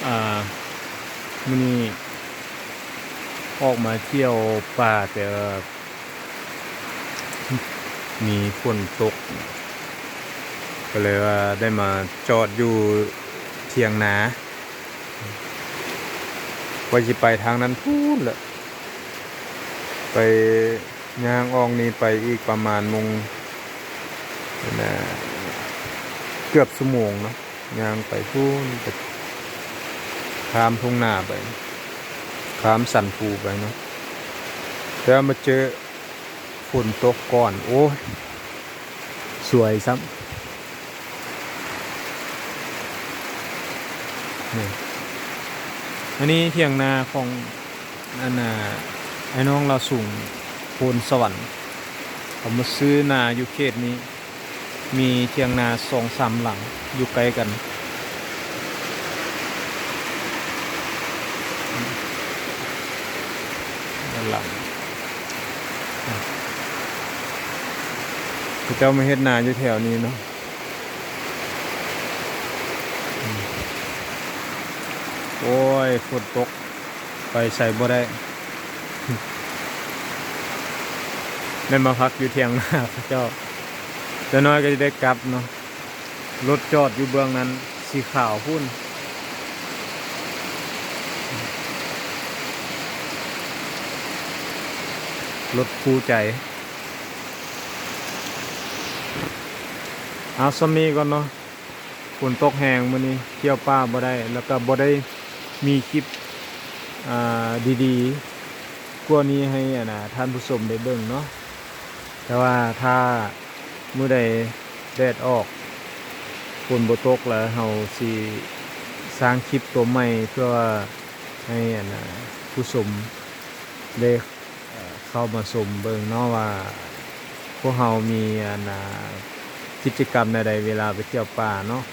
ອ່າ ມື້ນີ້ອອກມາທ່ຽວປ່າ ແຕ່ວ່າມີຝົນຕົກ ກໍເລີຍວ່າໄດ້ມາຈອດຢູ່ຖຽງນາ ວ່າຊິໄປທາງນັ້ນພຸ້ນແຫຼະ ໄປ ຍ່າງອອກນີ້ໄປອີກປະມານໂມງ ອັນນ່າ ເກືອບຊົ່ວໂມງເນາະ ຍ່າງໄປພຸ້ນ ໄປຂ້າມທົ່ງນາໄປ ຂ້າມສັນພູໄປເນາະ ແຕ່ວ່າມາເຈີຝົນຕົກກ່ອນ ໂອ້ຍ ສວຍຊ້ຳ ນີ້ ອັນນີ້ຖຽງນາຂອງ ອັນນ່າ ອ້າຍນ້ອງລາວສູງ ໂພນສະຫວັນ ເຂົາມາຊື້ນາຢູ່ເຂດນີ້ ມີຖຽງນາສອງສາມຫຼັງຢູ່ໃກ້ກັນ ດ້ານຫຼັງ ເຂົາເຈົ້າມາເຮັດນາຢູ່ແຖວນີ້ເນາະ. ໂອ້ຍ ຝົນຕົກ ໄປໃສບໍ່ໄດ້ ໄດ້ມາພັກຢູ່ຖຽງນາເຂົາເຈົ້າ ຈັກໜ້ອຍກໍຊິໄດ້ກັບເນາະ ລົດຈອດຢູ່ເບື້ອງນັ້ນ ສີຂາວພຸ້ນ ລົດຄູ່ໃຈ. ເອົາສ່ຳນີ້ກ່ອນເນາະ ຝົນຕົກແຮງມື້ນີ້ ທ່ຽວປ່າບໍ່ໄດ້ ແລ້ວກໍບໍ່ໄດ້ມີຄລິບ ອ່າ ດີໆກວ່ານີ້ໃຫ້ ອັນນ່າ ທ່ານຜູ້ຊົມໄດ້ເບິ່ງເນາະ ແຕ່ວ່າຖ້າມື້ໃດແດດອອກ ຝົນບໍ່ຕົກແລ້ວ ເຮົາຊິສ້າງຄລິບຕົວໃໝ່ ເພື່ອວ່າໃຫ້ ອັນນ່າ ຜູ້ຊົມໄດ້ ເຂົ້າມາຊົມເບິ່ງເນາະວ່າ ພວກເຮົາມີ ອັນນ່າ ກິດຈະກຳແນວໃດເວລາໄປທ່ຽວປ່າເນາະ.